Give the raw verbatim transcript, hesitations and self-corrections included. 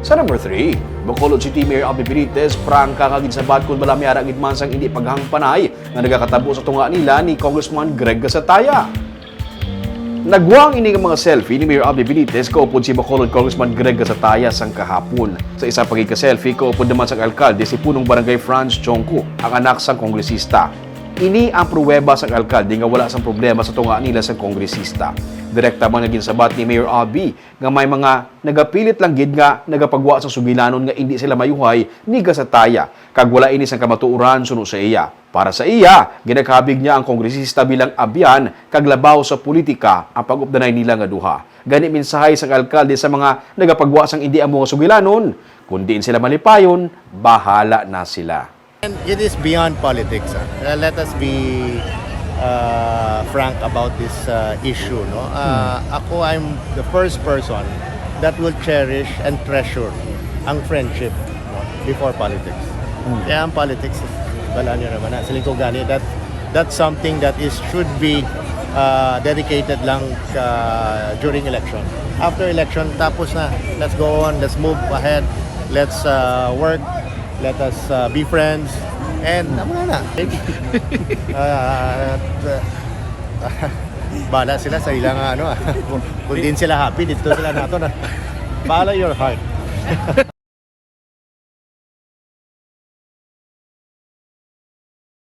Sa number three, Bacolod City Mayor Albee Benitez prangka nga ginsabat kon bala may ara gid man sang hindi paghangpanay nga nagakatabo sa tunga nila ni Congressman Greg Gasataya. Nagwang ini nga mga selfie ni Mayor Albee Benitez kaupod si Bacolod Congressman Greg Gasataya sang kahapon. Sa isa pa gid ka selfie, kaupod naman sang alkalde si punong barangay Franz Chongco, ang anak sang kongresista. Ini ang pruweba sang alkalde nga wala sang problema sa tunga nila sang kongresista. Direkta man nga ginsabat ni Mayor Albee nga may mga nagapilit lang gid nga nagapagwa sang sugilanon nga indi sila mayuhay ni Gasataya, kag wala ini sang kamatuoran suno sa iya. Para sa iya, ginakabig niya ang kongresista bilang abyan kag labaw sa politika ang pag-updanay nila nga duha. Gani, mensahe sang alkalde sa mga nagapagwa sang indi amo nga sugilanon, "Kon diin sila malipayon, bahala na sila." And it is beyond politics. Ah. Uh, let us be uh, frank about this uh, issue. No? Uh, Ako, I'm the first person that will cherish and treasure ang friendship, no, before politics. Kaya ang politics, wala nyo naman na. Siling ko gani, that, that's something that is should be uh, dedicated lang uh, during election. After election, tapos na. Let's go on, let's move ahead, let's uh, work, let us uh, be friends, and tama na. Uh, at, uh, Bala sila sa ilang ano, ah. Kung, kung din sila happy, dito sila nato na. Follow your heart.